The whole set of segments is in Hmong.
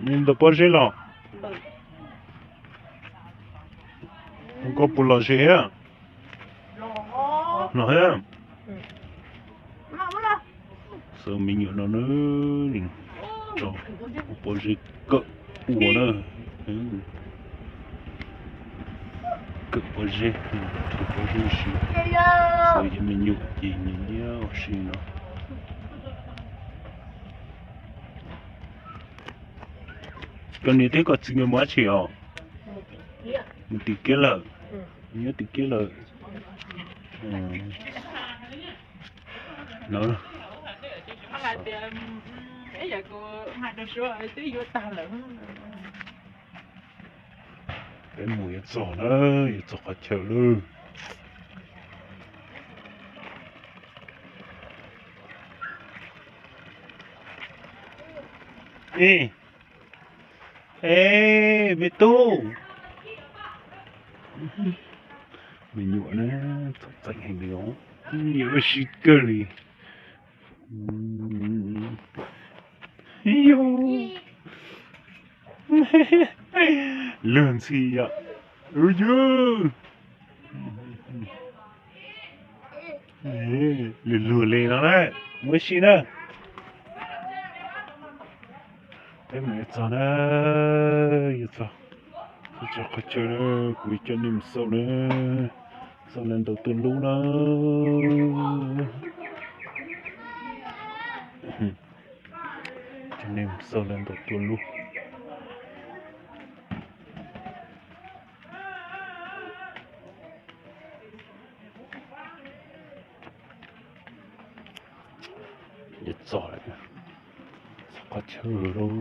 Nws ntawm pob zeb los. Koj puas los ze thiab? Los thiab. Xav me nyuam no na, tso pob zeb kawm ua na. Kawm pob zeb, kawm pob zeb si. Xav cov me nyuam ces nyiam nyiam ua si no. Koj niam thiab koj txiv nkawd mus dab tsi os? Mus tim kiab lawm. Nyob tim kiab lawm. No, peb mus yuav txog na, yuav txog qhov chaw lawm. Ej, ej, me tub. Me nyuam na, txom txaim heev li os. Yuav ua si kawg li. Yog luag ntxhi yom. Luag luag li no na, mus ua si na. Peb mus yuav txog na, yuav txog, txog qhov chaw na, kuv coj nej mus xauj na, xauj lawv ntaus tua lub na. Coj nej mus xauj lawv ntaus tua lub. Yuav txog lawm, txog qhov chaw lawm,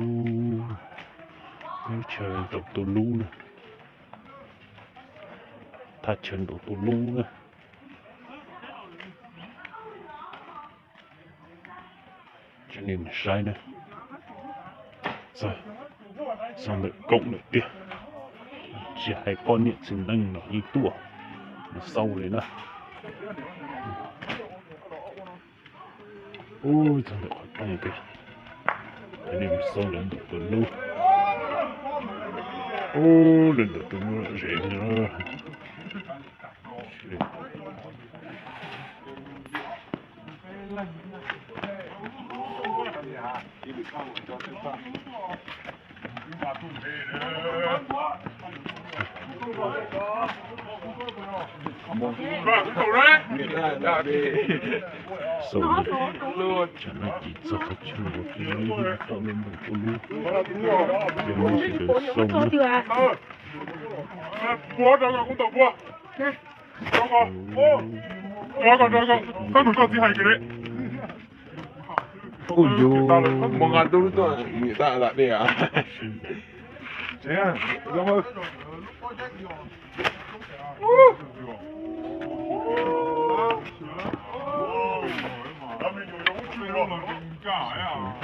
lub chaw ntaus tua lub na, thaj chaw ntaus tua lub na. Coj nej mus saib na, txog ntawm koom lawm tiag, tsis hais poj niam txiv neej los yeej tuaj mus xauj li na. Ub, txog ntawm qhov rooj tiag, coj nej mus xauj lawv ntaus tua lub. Ub, lawv ntaus tua lub lom zem no. Xauj, tsam no ces txog qhov chaw uas peb tau lub, tau lub ntaus tua lub. Ces mus sawv daws xauj na. Mus nqa tub lub tuaj niam tab lam dej a.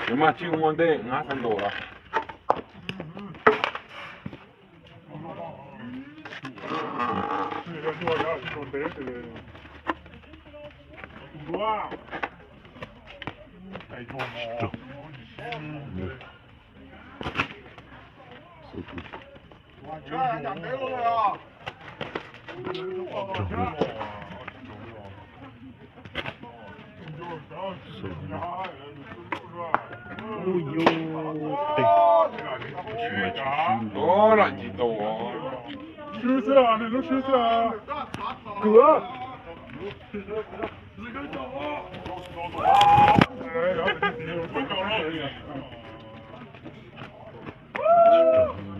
Nws mas tsis ua ntej nqa xav ntaus los. Ub, yus tej sim mas tsis swb. Swb xwb, nws lub swb xwb. Kwv.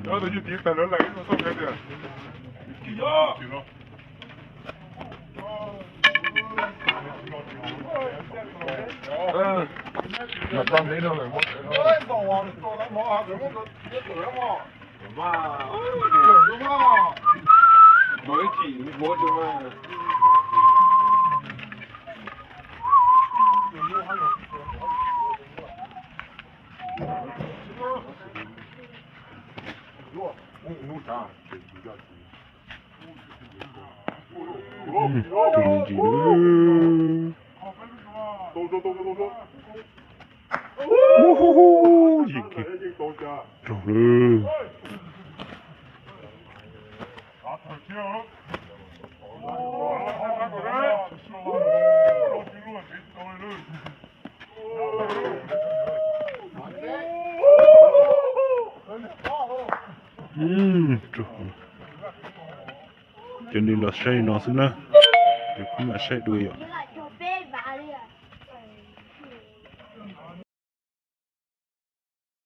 Tus yawg tiv tas lawv lawm, xauj tias Raug lawm. Cov li los saib no xwb na, kuv mam saib dua yom.